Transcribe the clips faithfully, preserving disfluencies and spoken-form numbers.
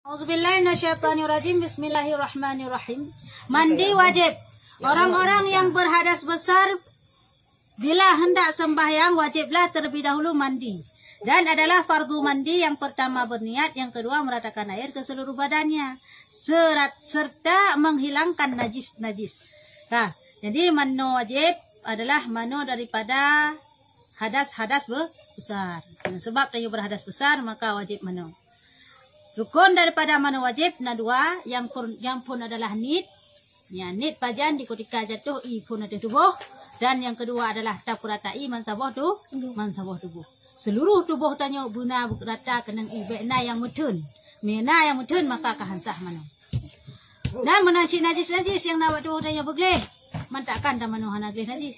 Auzubillahi minasyaitonirrajim. Bismillahirrahmanirrahim. Mandi wajib. Orang-orang yang berhadas besar bila hendak sembahyang wajiblah terlebih dahulu mandi. Dan adalah fardu mandi yang pertama berniat, yang kedua meratakan air ke seluruh badannya serat-, serta menghilangkan najis-najis. Nah, jadi mano wajib adalah mano daripada hadas-hadas be-, besar. Sebab tanyoe berhadas besar, maka wajib mano. Rukun daripada mano wajib na dua, yang pun, yang pun adalah niet. Ya, niet pajan di kutika jatuh ie phon ateueh tuboh, dan yang kedua adalah tapeurata ie mansaboh tu, mansaboh tuboh. Seluruh tuboh tanyoe beuna rata keunong ie, bèk na nyang meutheun. Meunyo na nyang meutheun, maka ka han sah mano. Dan meunan cit najis-najis nyang na bak tuboh tanyoe beugleh. Man takkan tamano hana gleh najis.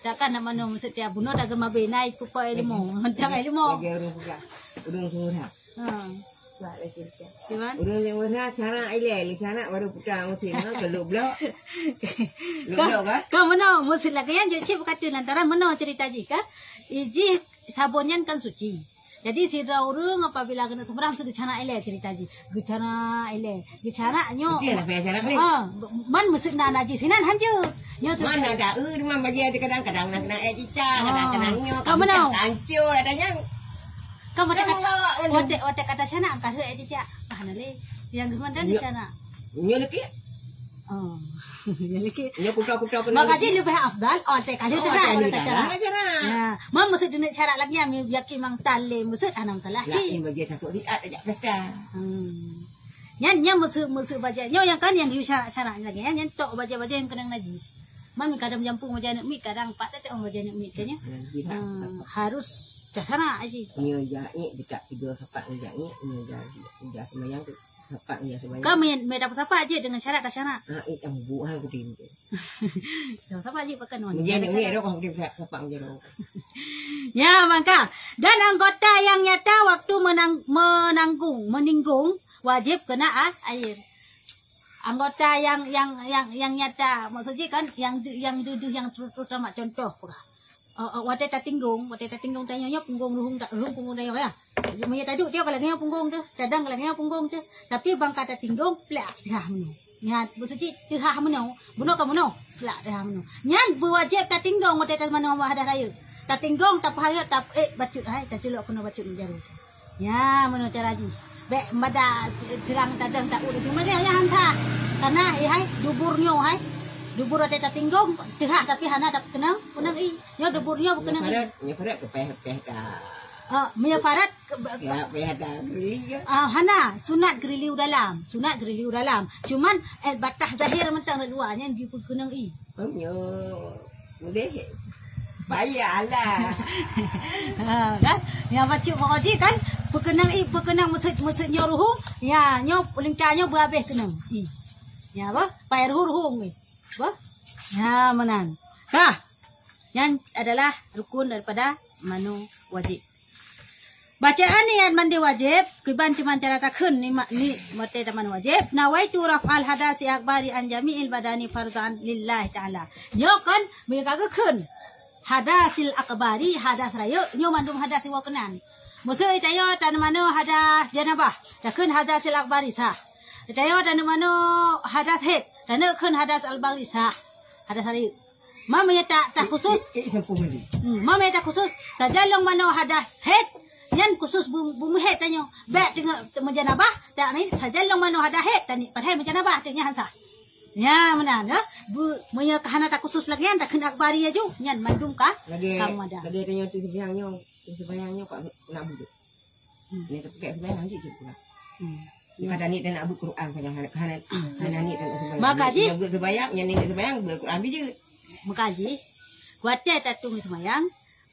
Takkan tamano meuseutiap bunoe tageumabé na ie peupo ilmu. Tang ilmu. Lagèe ureueng peugah, ureueng seumeurah. Ha. Wah, lagèe macam. Cuman ureueng seumeurah cara ilèe, cara baru puta musim, ha, keu lok blok. Lok blok, kan? Ka meunoe, meuseut lagèe nyan, jeuet cit beukata lantaran meunoe cerita jih, kan? Ijih sabon nyan kan suci. Jadi, sidroe ureueng apabila keuneuk seumeurah, meuseut geucana ilèe cerita jih. Geucana ilèe. Geucana nyoe. Betul lah, payah cana ilèe. Ha, man meuseut na najis. Sinan hanjeuet. Nyoe suci. Man ada, eh, memang bajèe kadang-kadang na keunan èk cicak, kadang-kadang nyoe, ka meunoe. Hancur, ada nyan. Kan watèe kat-, watèe, watèe ka tacana, ka rhot èk cicak. Ah, hana lé. Nyang geuh mandang di sana. Nyoe leuki. Oh. Nyoe leuki. Nyoe kuto-kuto keunan. Maka jih leubeh afdal, oh, watèe ka lheueh tacana. Ya. Man meuseut dunek cara lagèe nyan, yakin mang tan lé meuseut hana masalah cit. Laén bajèe tasuk riat tajak pesta. Hmm. Nyan, nyan meuseut, meuseut bajèe. Nyoe nyang kan nyang geuyue cara-cara lagèe nyan, nyan tok bajèe-bajèe nyang keunong najis. Man kadang jampu bajèe aneuk miet, kadang pat teuteueng bajèe aneuk miet kan nyan. Hmm, harus Cah sarak cit. Nyoe jak ék, dekat tiga sapak nyoe jak ék, nyoe jak, jak seumayang tu. Sapak nyoe seumayang. Ka meusapak jeuet deungon syarat tak syarat? Ah, ék, ah, bubuhan kudim tu. Sapak jeuet pakai nuan. Nyoe jak ék, dah kau kudim sapak nyoe. Ya, maka. Dan anggota yang nyata waktu menang-, menanggung, meninggung, wajib kena a-, air. Anggota yang, yang, yang, yang nyata, maksud jih kan, yang du-, yang dudoe, yang terutama contoh peugah. Oh, oh, watèe tatinggong, watèe tatinggong tanyoe nyoe punggong ruhueng ta-, ruhueng punggong tanyoe ya. Meunyoe taduek teuh ka lagèe nyoe punggong teuh, tadang ka lagèe nyoe punggong teuh. Tapi ban ka tatinggong, plak teuhah meunoe. Nyan, maksud jih teuhah meunoe, bunoe ka meunoe, plak teuhah meunoe. Nyan beuwajéb tatinggong watèe tamanoe hadah rayeuk. Tatinggong, tapeuhayeuk, tap-, eh, bacut hai, taculok keunoe bacut ngon jaroe. Ya, meunoe cara jih. Bèk mada sirang tadong taut di sumber nyan, nyan han sah. Karena, eh, hai, dubur nyoe, hai. Dubur watèe tatinggong, teuhah tapi hana tapeukeuneung, peukeuneung ie. Nyoe dubur nyoe peukeuneung ie. Nyoe parat, nyoe parat keu payah, payah ta. Ah, meunyoe parat, keu, ya, payah ta geurili ya. Ah, hana, sunat geurili u dalam. Sunat geurili u dalam. Cuman, eh, batah zahir mantong rot luwa nyan jipeukeuneung ie. Oh, nyoe. Udeh. Payah lah. Ha, kan? Nyang bacut pokok jih kan, peukeuneung ie, peukeuneung meuseut, meuseut nyoe ruhueng, ya, nyoe lingka nyoe beuhabéh keuneung ie. Ya, bah? Payah ruhueng-ruhueng ie. Bah? Ya, meunan. Kah? Nyan adalah rukun daripada manoe wajéb. Bacaan niet mandi wajéb, kiban cuman cara takheun ni ma-, ni watèe tamanoe wajéb. Nawaitu raf'al hadasi akbari an jami'il badani fardhan lillahi ta'ala. Nyoe kan, meunyoe ka geukheun hadasil akbari, hadas rayeuk, nyoe mandum hadas siwoe keunan. Meuseu tanyoe tamanoe hadas janabah, takheun hadasil akbari sah. Tanyoe tamanoe hadas haid, takheun hadas akbari sah. Hadas rayeuk. Ma meunyoe ta-, takhusus. Eh, eh, sampung tadi. Hmm, ma meunyoe takhusus, sajan lôn manoe hadas haid, nyan khusus bu-, bu meuhaid tanyoe. Bèk teungoh meujanabah, tak ni, sajan lôn manoe hadas haid, tani padahai meujanabah, teuh nyan han sah. Nyan meunan, ya. Bu, meunyoe ka hana takhusus lagèe nyan, takheun akbari laju, nyan mandum ka, lagèe, ka mudah. Lagèe tanyoe tu seumayang nyoe, tu seumayang nyoe, kok nak bujuk. Hmm. Ni, tapi kat seumayang, lanjut je pulang. Hmm. Kadang ni tak nak buka Quran, kadang hana, hana, hana ni tak nak seumayang. Maka jih, yang buat seumayang, yang ni seumayang, buka Quran biji. Maka jih, watèe tatueng seumayang,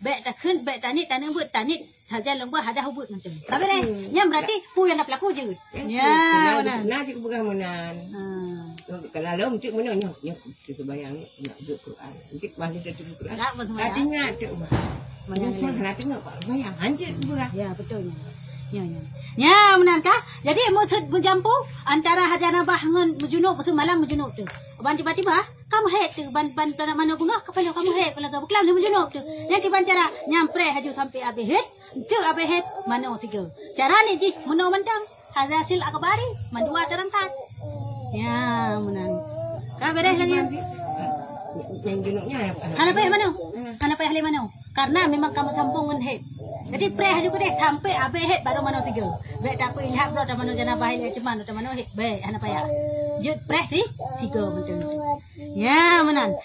bèk takheun, bèk taniet, taneuk beuet, taniet sajan lôn beuet hadah ubeuet mantong. Tapi neh, hmm, nyan berarti peue nyang na peulaku jeuet. Ya, ya, betul. Nah, meunan. Nah, cit peugah meunan. Ha. Kalau lôn cit meunan, nyoe, nyoe, seumayang ni, nak buka Quran. Cit bang ni satu Quran. Tak pun seumayang. Tak ingat tu. Macam mana? Nak tengok Pak seumayang. Hanjeuet peugah. Ya, betul. Ya, ya. Ya, meunan kah? Jadi, maksud meujampu antara hajanabah ngon meujunub, maksud malam meujunub tu. Ban tiba-tiba, Ka meuhèt tu, ban, ban, ban manoe beungoh, ka pajoh ka meuhèt, ka lagèe beuklam di meujunub tu. Nyan kiban cara, nyampreh laju sampoe abéh hèt, enteuk abéh hèt, manoe sigoe. Cara ni jih, meunoe mantong. Hasil akbari mandua teurangkat. Ya, meunan. Ka beres lagi. Nyang junubnya apa? Hana payah manoe. Hana payah lé manoe. Karena memang ka meusambong ngon haid. Jadi preh aju keudeh sampai abéh haid baru manoe sigoe. Bèk tapeuilham droe tamanoe janabah ilèe cuman tamanoe haid. Bèk, hana payah. Jeuet preh si sigoe mantong. Ya, meunan.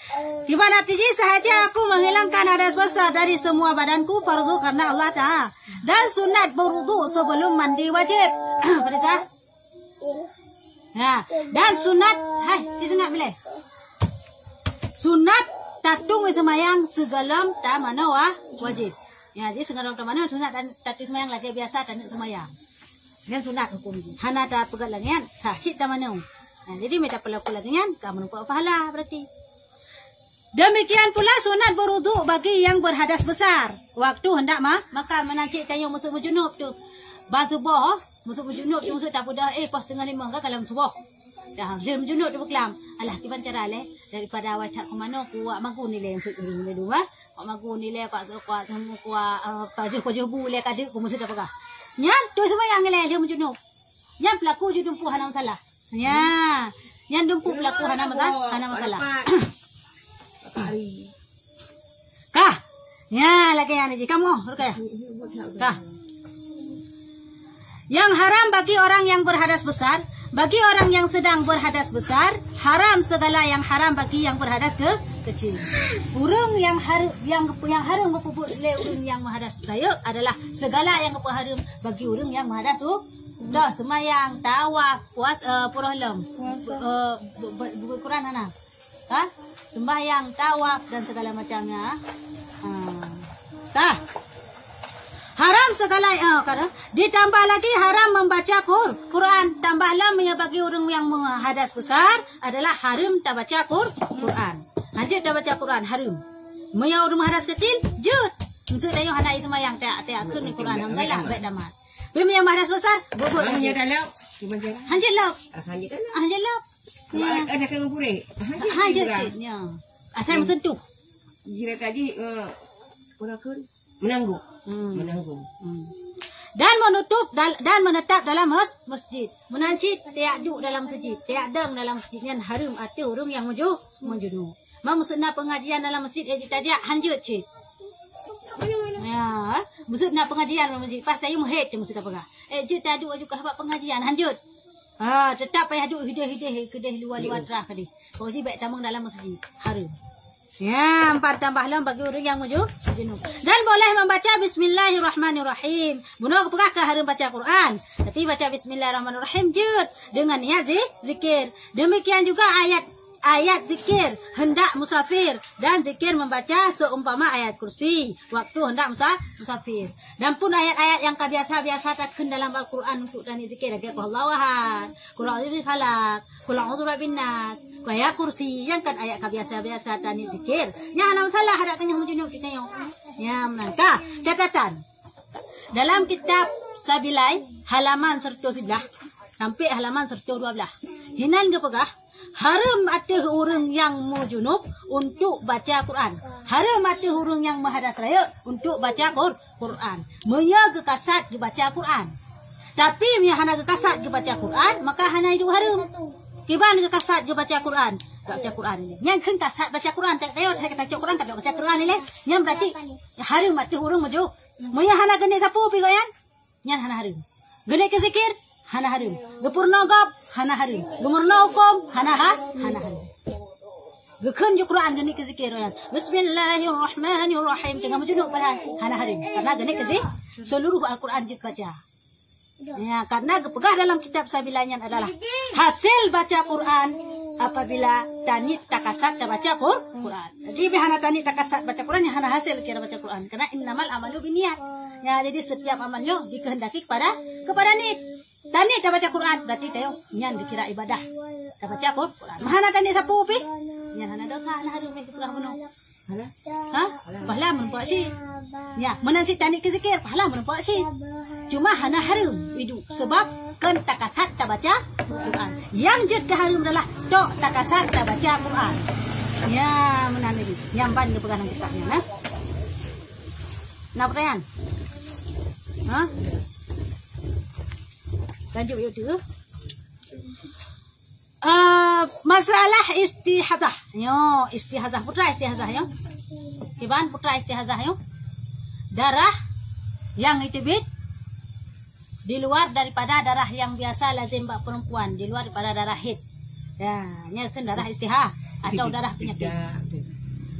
Kiban arti jih, sahaja aku menghilangkan hadas besar dari semua badanku, fardu karena Allah Ta'ala. Dan sunat berwudu sebelum mandi wajib. Peuriksa. Ya, dan sunat, hai, ci seungab bilai. Sunat tatueng seumayang sigohlom tamanoe wa-, wajib. Ya, jadi sigohlom tamanoe sunat dan tatueng seumayang lagèe biasa taneuk seumayang. Nyan sunat huköm jih. Hana tapeugöt lagèe nyan, sah cit tamanoe. Nah, jadi meunyo tapeulaku lagèe nyan, ka meurumpok pahala berarti. Demikian pula sunat berwudu bagi yang berhadas besar. Waktu hendak ma-, makan, meunan cit tanyoe meuseu meujunub tu. Ban suboh, meuseu meujunub tu meuseu tapeugah, eh, poh siteungoh limong ka lheuh suboh. Dah, lheuh meujunub tu beuklam. Alah, kiban cara lé, daripada awai that keumanoe, kuwak magun ilèe meuseu ureueng lé dua. Kuwak magun ilèe, kuwak, kuwak, kuwak, eh, pajoh, pajoh bu ilèe ka deuk, ku meuseu tapeugah. Nyan, tu seumayang ilèe, lheuh meujunub. Nyan peulaku ju dumpeue hana masalah. Nya. Nyan dumpeue peulaku hana masa-, hana masalah. Kah? Nya, lagèe nyan jih. Kamoe, Rukayah. Kah? Yang haram bagi orang yang berhadas besar, bagi orang yang sedang berhadas besar, haram segala yang haram bagi yang berhadas ke-, kecil. Ureueng nyang har-, nyang, nyang hareuem geupeubuet lé ureueng nyang meuhadas rayeuk adalah segala nyang geupeuhareuem bagi ureueng nyang meuhadas u-, Dah seumayang, tawaf, puas-, eh, puroh lom. Puasa. Eh, bu-, bu-, buka Quran hana? Hah? Sembahyang, tawaf dan segala macamnya. Ha. Tah. Haram segala, eh, kada. Ditambah lagi haram membaca Qur-, Quran. Tambah lom ya bagi ureueng nyang meuhadas besar adalah haram tabaca Qur-, Quran. Hanjeuet tabaca Quran, haram. Meunyo ureueng meuhadas kecil, jeuet. Untuk tanyoe hana seumayang, tak, tak, Quran, alhamdulillah, baik damat. Tapi meunyo meuhadas besar, bobot. Hanya dalam, cuma jalan. Hanjeuet lom. Ah, hanjeuet dalam. Hanjeuet lom. Ada, ada kena purih. Hanjeuet. Hanjeuet juga. Cit, ya. Asai meusentuh. Jirat tadi, eh, pura kun menanggung. Hmm. Menanggung. Hmm. Dan menutup dal-, dan menetap dalam mes-, masjid. Meunan cit, tiak duek dalam masjid, tiak dong dalam masjid nyan hareuem ateueh ureueng nyang meuju-, meujunub. Ma meuseuet na pengajian dalam masjid, eh, jitajak, hanjeuet cit. Ya, meuseuet na pengajian dalam masjid, pas tayue meuhet teuh meuseuet tapeugah. Eh, jeuet taduek aju kah bak pengajian, hanjeuet. Ha, teutap payah duek hideh-hideh keudeh luwa-luwa trah keudeh. Pokok jih bèk tamong dalam masjid. Hareuem. Ya, empat tambah lom bagi ureueng nyang meuju-, meujunub. Dan boleh membaca Bismillahirrahmanirrahim. Bunoe geupeugah ka hareuem baca Quran. Tapi baca Bismillahirrahmanirrahim jeuet deungon niat zi-, zikir. Demikian juga ayat, ayat zikir hendak musafir dan zikir membaca seumpama ayat kursi waktu hendak musa-, musafir. Dan pun ayat-ayat nyang ka biasa-biasa takheun dalam Al-Quran untuk taniet zikir, lagèe Qul huwallahu ahad, Qul a'udzu birabbin falaq, Qul a'udzu birabbin nas, Ayat Kursi, nyang kan ayat ka biasa-biasa taniet zikir. Nyan hana masalah, adak teungoh meujunub geutanyoe. Nyan meunan ka. Catatan. Dalam kitab Sabilai, halaman seratus sebelas sampai halaman seratus dua belas. Hinan geupeugah, hareuem ateueh ureueng nyang meujunub untuk baca Quran. Hareuem ateueh ureueng nyang meuhadas rayeuk untuk baca Qur-, Quran. Meunyoe geukasat geubaca Quran. Tapi meunyoe hana geukasat geubaca Quran, maka hana iduek hareuem. Kiban geukasat geubaca Quran. Baca Quran ilèe. Nyan kheun kasat baca Quran, tak tayot, tak tayot Quran, tak baca Quran ilèe. Nyan berarti hareuem ateueh ureueng meujunub. Meunyoe hana geuneuk sapeue pi gobnyan, nyan hana hareuem. Geuneuk keu zikir, hana hareuem. Geupeurunoe gob, hana hareuem. Geumeurunoe huköm, hana ha-, hana hareuem. Geukheun ju Quran geuneuk keu zikir nyan. Bismillahirrahmanirrahim. Teungoh meujunub padahai hana hareuem. Karena geuneuk keu zi-, seluruh Al-Quran jeuet baca. Ya, karena geupeugah dalam kitab Sabilai nyan adalah hasil baca Quran apabila taniet takasat tabaca Qur-, Quran. Jadi, bih hana taniet takasat baca Quran, nyan hana hasil kira baca Quran. Karena innamal amalu binniyat. Ya, jadi setiap amal nyoe dikehendaki kepada, kepada niet. Taniet tabaca Quran, berarti tayo nyan dikira ibadah. Tabaca Qur-, Quran. Meuhana taniet sapeue pih, nyan hana dosa, hana hareuem pih teulah bunoe. Hana? Ha? Pahala meureumpok cit. Ya, meunan cit taniet keu zikir, pahala meureumpok cit. Cuma hana hareuem iduek, sebab kon takasat tabaca Quran. Nyang jeuet keu hareuem adalah tok takasat tabaca Quran. Ya, meunan lagèe. Nyang ban geupeugah lam kitab nyan, eh. Na peurtanyaan? Ha? Lanjut yuk tu. Eh, masalah istihazah. Nyo, istihazah. Putra istihazah nyo. Kiban putra istihazah nyo. Darah yang iteubiet di luar daripada darah yang biasa lazim bak perempuan, di luar daripada darah haid. Ya, nyo kan darah istihah atau darah penyakit.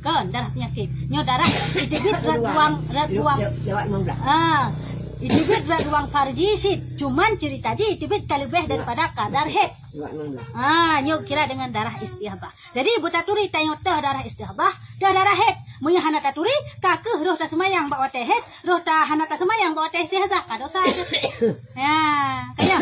Kan darah penyakit. Nyo darah iteubiet rot ruang, rot ruang. Lewat enam belas. Ah, iteubiet rot ruang farji sit. Cuman cerita jih iteubiet ka leubeh daripada kadar haid. Lewat enam belas. Ah, nyo kira dengan darah istihah. Jadi beutaturi tanyoe toh darah istihah, toh darah haid. Meunyo hana taturi, ka keuh roh taseumayang bak watèe haid, roh ta hana taseumayang bak watèe istihazah, ka dosa tu. Ya, ka nyo.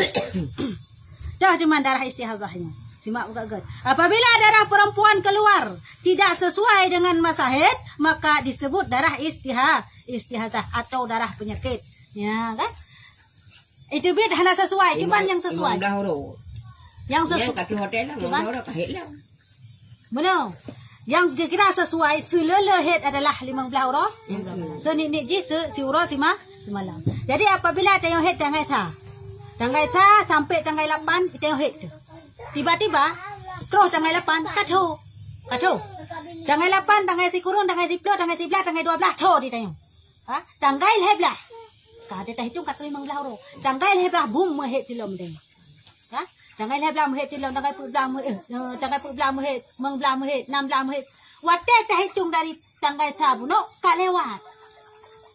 Toh cuma darah istihazah nyo. Simak buka gèt. Apabila darah perempuan keluar tidak sesuai dengan masa haid, maka disebut darah istiha, istihazah atau darah penyakit. Ya, kan? Iteubiet hana sesuai, kiban nyang sesuai. Limong belas uroe. Nyang sesu-, nyang ka troh watèe lah, limong belas uroe ka haid lah. Beuna. Nyang kira sesuai, seuleuh-leuh haid adalah limong belas uroe. Hmm. Seunik-nik jih se-, siuroe sima-, simalam. Jadi apabila tanyoe haid tanggai sa. Tanggai sa sampai tanggai lapan tanyoe haid tu. Tiba-tiba, troh tanggai lapan, ka tho. Ka tho. Tanggai lapan, tanggai sikureueng, tanggai siploh, tanggai siblaih, tanggai dua blaih, tho di tanyoe. Ha? Tanggai lhèe blaih. Ka, teuhitung ka troh limong belas uroe. Tanggai lhèe blaih bum meuhaid tilom deh. Ha? Tanggai lhèe blaih meuhaid tilom, tanggai peuet blaih meuhaid, eh, tanggai peuet blaih meuhaid, limong blaih meuhaid, nam blaih meuhaid. Watèe tahitung dari tanggai sa bunoe ka lewat.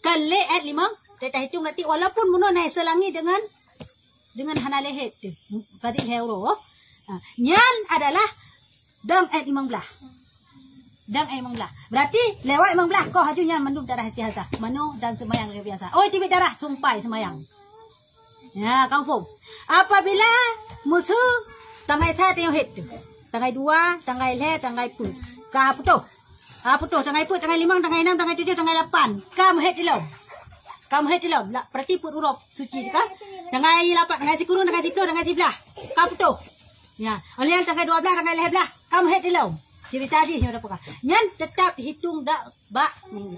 Ka lhèe limong, watèe tahitung nanti walaupun bunoe na seulangi dengan, dengan hana lhèe haid tu. Tadi lhèe uroe. Ha, nyan adalah dang haid limong blaih. Dang haid limong blaih. Berarti lewat limong blaih koh aju nyan mandum darah istihazah. Mano dan seumayang lagèe biasa. Oh, iteubiet darah, sumpai seumayang. Ya, ka muphom. Apabila meusu tanggai sa tanyoe haid tu. Tanggai dua, tanggai lhèe, tanggai peuet. Ka putôh. Ka putôh, tanggai peuet, tanggai limong, tanggai nam, tanggai tujoh, tanggai lapan. Ka meuhaid tilom. Ka meuhaid tilom. Lah, berarti peuet uroe suci tu kan? Tanggai lapan, tanggai sikureueng, tanggai siploh, tanggai siblaih. Ka putôh. Ya, 'oh lheueh nyan tanggai dua blaih, tanggai lhèe blaih, ka meuhaid tilom. Cerita jih nyoe dah peugah. Nyan tetap hitung dak bak minggu.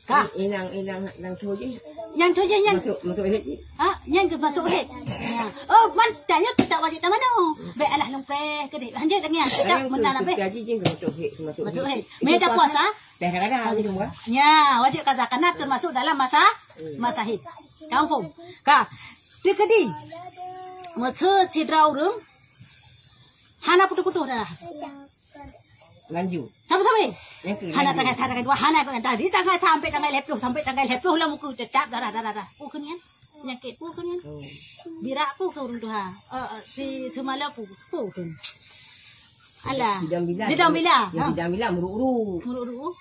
Ka. Inang, inang, inang tu jih. Nyang tu jih nyan. Masuk, masuk haid jih. Ha, nyan ke masuk haid. Ya. Oh, man, tanyoe tetap wajib tamanu. Bèk alah lôn preh keudéh. Lanjut lagèe nyan, tetap meunan habéh. Cerita jih, jih masuk haid, masuk haid. Masuk haid. Meunan puasa? Payah kada, gitu, wah. Ya, wajib kada karena termasuk dalam masa, masa haid. Ka muphom? Ka. Teukeudi. Meusu sidroe ureueng hana putôh-putôh darah. Lanjut. Sabe-sabe. Nyang keu hana lanjut. Tanggai sa, tanggai dua, hana keu tadi tanggai sa sampai tanggai lhèe ploh, sampai tanggai lhèe ploh lah muka tetap darah, darah, darah. Peue keu nyan? Penyakit peue keu nyan? Oh. Birak peue keu ureueng tuha? Eh, eh, si Sumala peue, peue keu nyan? Alah. Sidang bila. Sidang bila. Nyang ha. Sidang bila muruk-uruk. Muruk-uruk.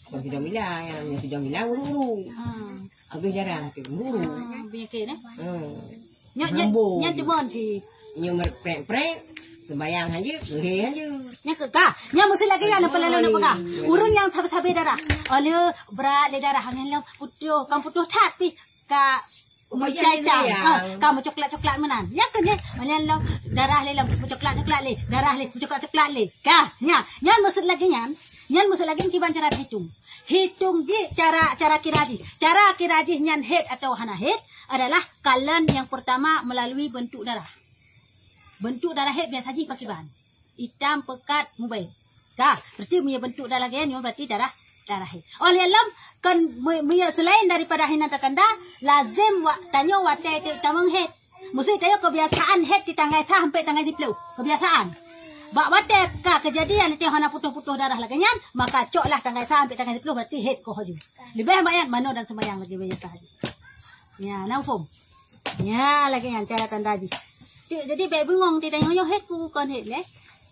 Bukan sidang bila, nyang sidang bila muruk-uruk. Ha. Habis darah tu muruk-uruk. Ha, penyakit, eh? Hmm. Nyan, nyan, nyan cuma si. Nyoe meureuprek-prek, sembayang hana, geuhé hana. Nyan keu ka, nyan meusti lagèe nyan, apa lalu nak peugah. Ureueng nyang sabe-sabe darah. Alah, brat lé darah, nyan lom putôh, kan putôh that pih ka meucai-cai. Ha, ka meucoklat-coklat meunan. Nyan keuh nyan, nyan lom darah lé lom meucoklat-coklat lé, darah lé meucoklat-coklat lé. Ka, nyan, nyan meusti lagèe nyan. Nyan meusti lagèe nyan kiban cara hitung. Hitung jih cara, cara kira jih. Cara kira jih nyan haid atau hana haid adalah kalon nyang pertama melalui bentuk darah. Bentuk darah haid biasa jih pakiban. Itam, pekat, mubèe. Dah, berarti meunyoe bentuk darah lagèe nyoe berarti darah, darah haid. 'Oh lheueh lom, kan me-, meunyoe selain daripada hinan tatanda, lazim wa-, tanyoe watèe teuk tamong haid. Meusti tanyoe kebiasaan haid di tanggai sa sampai tanggai siploh. Kebiasaan. Bak watèe ka keujadian lé hana putôh-putôh darah lagèe nyan, maka coklah tanggai sa sampai tanggai siploh berarti haid koh aju. Leubeh bak nyan manoe dan seumayang lagèe biasa jih. Nyan, na muphom? Nyan lagèe nyan cara tanda jih. Ti-, jadi bèk bingong ti tanyoe nyoe haid peue kon haid lé.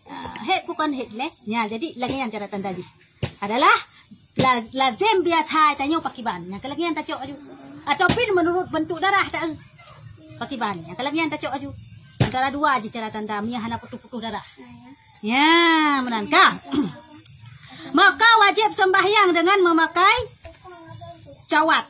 Ah, haid peue kon haid lé. Nyan jadi lagèe nyan cara tanda jih. Adalah la-, lazim biasa tanyoe pakiban. Nyang keu lagèe nyan tacok aju. Ataupun menurut bentuk darah ta-, pakiban. Nyang keu lagèe nyan tacok aju. Antara dua jih cara tanda meunyoe hana putôh-putôh darah. Ya, meunan ka. Maka wajib sembahyang dengan memakai cawat.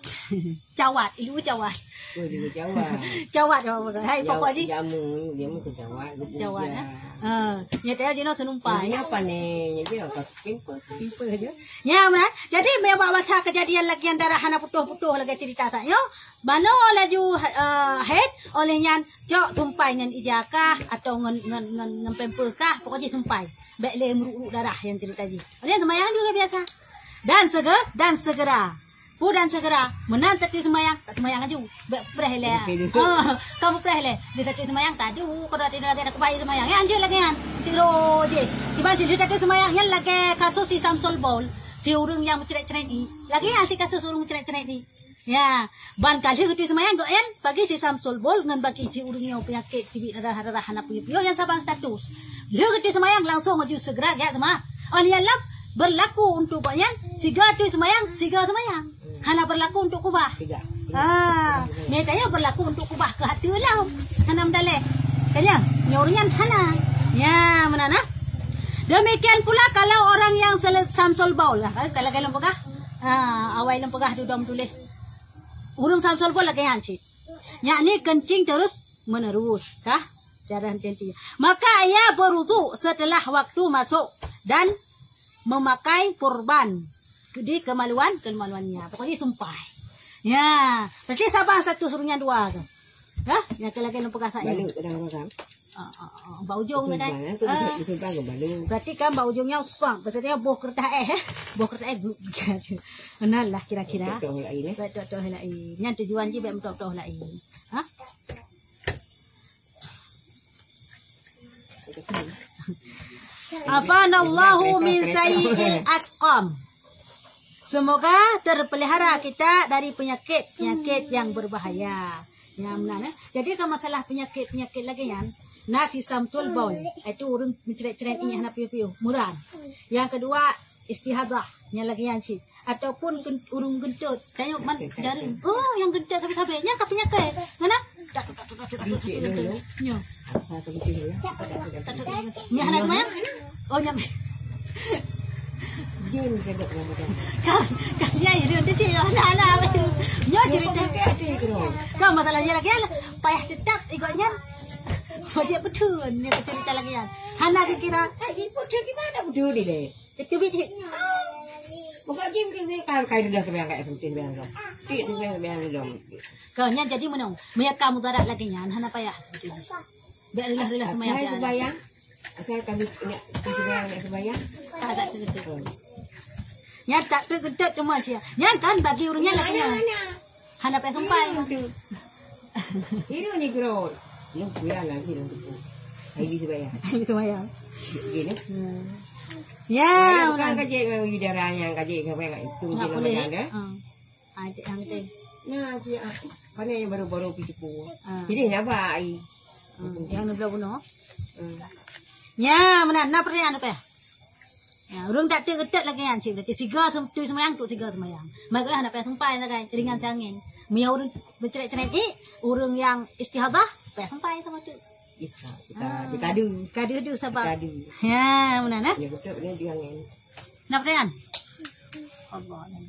Cawat, ilu cawat. Oh, dia jawab. Jawab, jawab. Hai, pokok jih. Jamu, jamu tu jawab. Jawab, eh? Ha, nyan teuh jinoe seunumpai. Nyan apa ni? Nyan dia apa? Pimple. Pimple je. Nyan, nah. Jadi, meunyo bak masa kejadian lagèe nyan darah hana putôh-putôh lagèe cerita sa nyoe, manoe laju, eh, haid, oleh nyan cok sumpai ngon ija kah atau ngon, ngon, ngon, ngon pamper kah, pokok jih sumpai. Bèk lé meuruek-ruek darah nyan cerita jih. Oleh nyan seumayang juga biasa. Dan sege-, dan segera. Peue dan segera, meunan taturi seumayang, taseumayang laju. Bèk preh lé. Oke, betul. Ah, kamoe preh lé. Lheuh taturi seumayang, tadu, keu taturi lagèe na keubah seumayang. Nyan jeuet lagèe nyan. Tiro jih. Kiban cit lheuh taturi seumayang, nyan lagèe kasus si Samsul Baul. Si ureueng nyang meucrét-crét nyan. Lagèe nyan si kasus ureueng meucrét-crét nyan. Ya, ban ka lheuh geuturi seumayang gobnyan, bagi si Samsul Baul ngon bagi si ureueng nyoe peunyakét teubiet darah-darah hana piôh-piôh nyan saban status. Lheuh geuturi seumayang langsung laju segera geujak seumayang. Oh, nyan lom berlaku untuk gobnyan, siga turi seumayang, siga seumayang. Hana berlaku untuk kubah. Tiga. Ah, meutanyoe berlaku untuk kubah keu hati lom. Hana meudaleh. Tanya, nyoe ureueng nyan hana. Ya, meunan nah. Demikian pula kalau orang yang sele-, Samsul Baul. Ah, kalau, kalau peugah. Ah, awai lôn peugah dudoe tuléh. Ureueng Samsul Baul lagèe nyan cit. Yakni kencing terus menerus, kah? Cara henti-henti. Maka ia berwudu setelah waktu masuk dan memakai sorban di kemaluan, kemaluannya. Pokoknya sumpai. Ya, berarti saban status ureueng nyan dua tu. Hah? Nyang lagèe lôn peugah saat nyoe. Balut kadang-kadang. Ah, ah, ah. Bak ujong kan, eh? Betul, betul, betul, betul, balut. Berarti kan bak ujong nyan usang. Maksudnya boh kertas eh, eh. Boh kertas eh. Meunan lah kira-kira. Betul, betul, lain, eh. Betul, betul, lain. Nyan tujuan jih bèk beutôi-beutôi lain. Hah? Afanallahu min sayyi'il asqam. Semoga terpelihara kita dari penyakit-penyakit yang berbahaya. Nyang meunan, eh. Jadi, kalau masalah penyakit-penyakit lagèe nyan, na si Samsul Baul, itu ureueng meucrét-crét nyan hana piôh-piôh, meuran. Yang kedua, istihadah, nyang lagèe nyan cit. Ataupun gen-, ureueng geuntot. Tanyoe man jareung. Oh, nyang geuntot sabe-sabe. Nyan ka peunyakét. Ngena? Nyoe. Nyan hana seumayang? Oh, nyan. Kan, kan, ya, ya, dia cik, hana, hana. Nyoe cerita. Kan masalahnya lagi, payah tetap ikut nyan. Wajib betul ni cerita lagi ya. Hana kira. Eh, ibu dia gimana betul ni deh? Teubiet cit. Buka jim ke ni kan kai dah kebiang kai sempit biang dong. Tik tu biang biang dong. Kau nyan jadi meunoe. Meunyo ka mudarat lagèe nyan hana payah sempit. Bèk reulah-reulah seumayang. Kai seumayang. Asai kami nak seumayang nak seumayang. Tak tak betul. Nyan tak betul teuma sia. Nyan kan bagi ureueng nyan lagèe nyan. Hana payah sumpai. Itu ni gerot. Yang kuya lagi dalam tubuh. Hai di sebaya. Itu mayang. Gini. Hmm. Ya, bukan kaji dengan udara yang kaji sampai kat itu. Nak boleh. Hmm. Ah, cik yang tu. Nah, dia apa? Mana yang baru-baru pergi tu? Ah. Jadi, nak apa ai? Hmm. Yang ni belum bunuh. Hmm. Ya, mana? Nak pertanyaan apa ya? Ya, ureueng tak teuk geutot lagèe nyan cit, berarti siga sem-, turi seumayang, trok siga seumayang. Maka hana payah sumpai sagai, ringan siangén. Meunyo ureueng meucrét-crét ié, ureueng nyang istihadah, payah sumpai sama tu. Kita, kita, kita adu. Kita adu, adu sabar. Kita adu. Ya, meunan, eh? Ya, betul, betul, dia angén. Nak pertanyaan? Allah, yang